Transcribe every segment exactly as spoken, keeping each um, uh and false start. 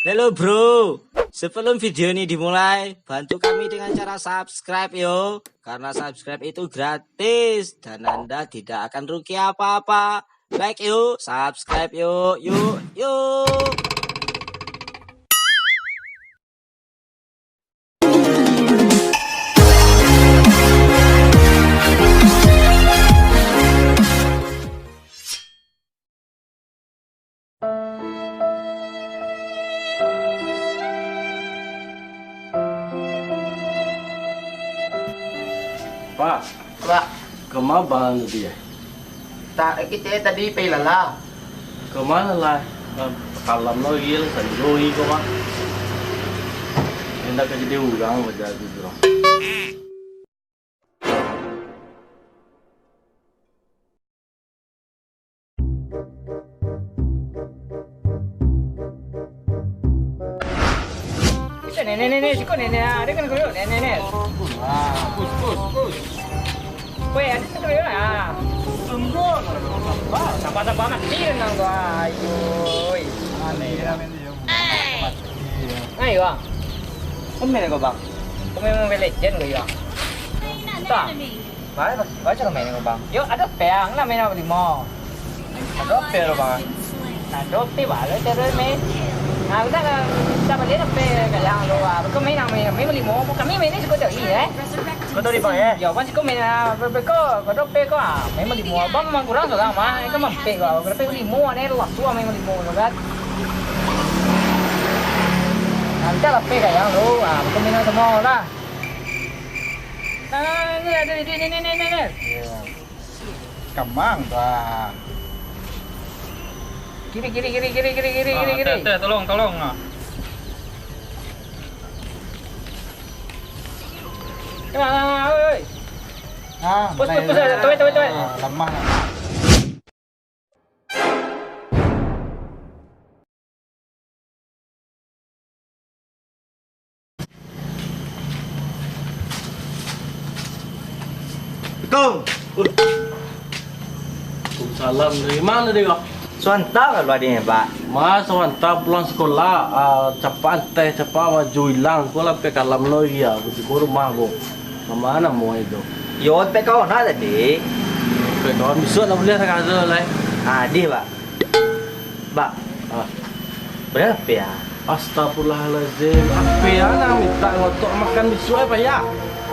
Halo bro, sebelum video ini dimulai, bantu kami dengan cara subscribe yo. Karena subscribe itu gratis dan Anda tidak akan rugi apa-apa. Like yuk, subscribe yuk, yuk, yuk. Pak. Pak. Kama bang tadi, eh? Tak, eh, kita tadi pai lalah. Kama lalah? Kalam lo, iya, sanjo i ko, Pak. Indak ka jadi urang bajalan tu, Bro. Bisa, nenek, nenek, siko, nenek, ah, dia kena koyok, nenek, nenek. Ah, kus, kus, kus. Weh, ada satu koyok, ah. Tunggu, sabar, sabar, mati nang tu, ah. Ayo, oi. Aneh, ya, men, ya. Ayo, ah. Komen ko, Bang. Komen Mobile Legend ko, ya. Entah. Bae, bae, cara main ko, Bang. Yo, ado pang, nak main apo limo? Ado pang lo, Bang. Nah, ado pang balo cara main. Nah, kita ka, kita bali ado pang ka yang lo, ah. Beko main, ah, main, main limo. Kami main ni cukup jauh, eh. Kau tahu di, Bang, eh? Yo, Bang, cukup main, ah, be-, beko, kau ado pang ko, ah. Main limo. Abang memang kurang sorang, mah. Kan mampek ko. Kau ado pang limo, aneh lo, waktu main limo, kan. Nah, kita ado pang ka yang lo, ah. Beko main samo lah. Nah, nah, nah, ini ada, ini, ini, ini, ini, ini. Kamang, bah. Kiri, kiri, kiri, kiri, kiri, kiri, ah, kiri, kiri. Teh, teh, tolong, tolong, ah. Nah, nah, nah, oi, oi. Ah, pus, pus, pus, tuwek, tuwek, tuwek. Ah, lamah lah. Assalamualaikum. Waalaikumsalam. Dari ma tadi ko? Sawanta kaluar tadi, Pak. Ma, sawanta pulang sakolah, ah, capak anteh, capak baju ilang, ko lah pek kalam lo, iyo, baju ko rumah ko. Ka ma namo itu? Yo, pek kawan tadi. Pek kawan, bisuak lah buliah sakaso lai. Ah, dih, Pak. Bak. Ah. Bara hape, ah? Astagfirullahalazim. Hape, ah, nan mintak ngotok makan bisuak, eh, payah.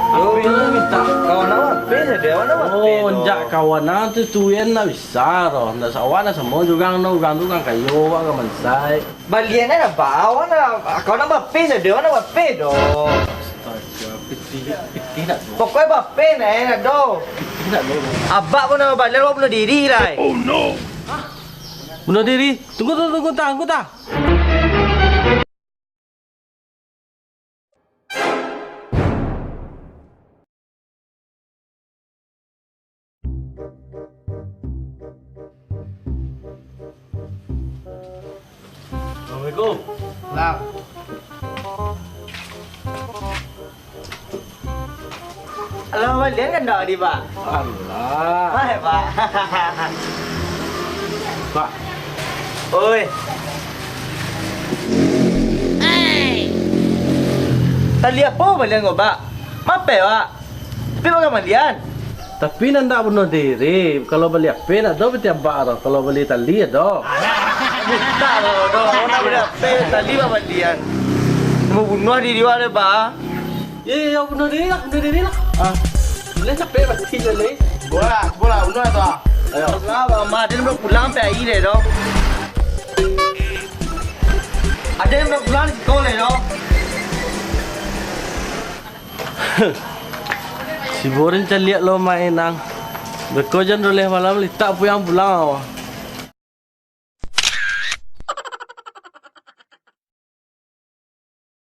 Yo, hape nan mintak. Kawan awak hape sajo, kawan awak hape tu. Oh, jak kawan ang tu, tu yang ndak bisa doh. Ndak sawak, ndak samo jo urang tu, urang tu urang kayo, urang ka mansai. Balian lah, Bak. Awak nak, kawan awak hape sajo, kawan awak hape doh. Astaga, pitih, pitih ndak doh. Pokoknyo hape ndak doh. Pitih ndak doh. Abak pun nak balian, awak bunuh diri lai. Oh no. Bunuh diri? Tunggu, tunggu, tunggu, tah, tunggu, tah. Assalamualaikum. Salam. Alah, balian kan dak di, Pak? Alah. Hai, Pak. Pak. Oi. Tali apo balian ko, Pak? Mape, Pak? Tapi Pak ka balian. Tapi nan dak bunuh diri, kalau bali hape ndak doh piti abak doh, kalau bali tali ado. Buta lo doh, awak nak bali hape, tali Pak balian. Mau bunuh diri awak deh, Pak. Yo, yo, yo, bunuh diri lah, bunuh diri lah. Ah. Boleh capek mati je, leh. Bola, bola, bunuh tu, ah. Ayo. Lah, Bang, Bang, ado nan buliah pulang sampai ari deh, doh. Ado nan buliah pulang di siko deh, doh. Si Borin caliak lo main ang. Beko jan doleh malam litak puyang pulang awak.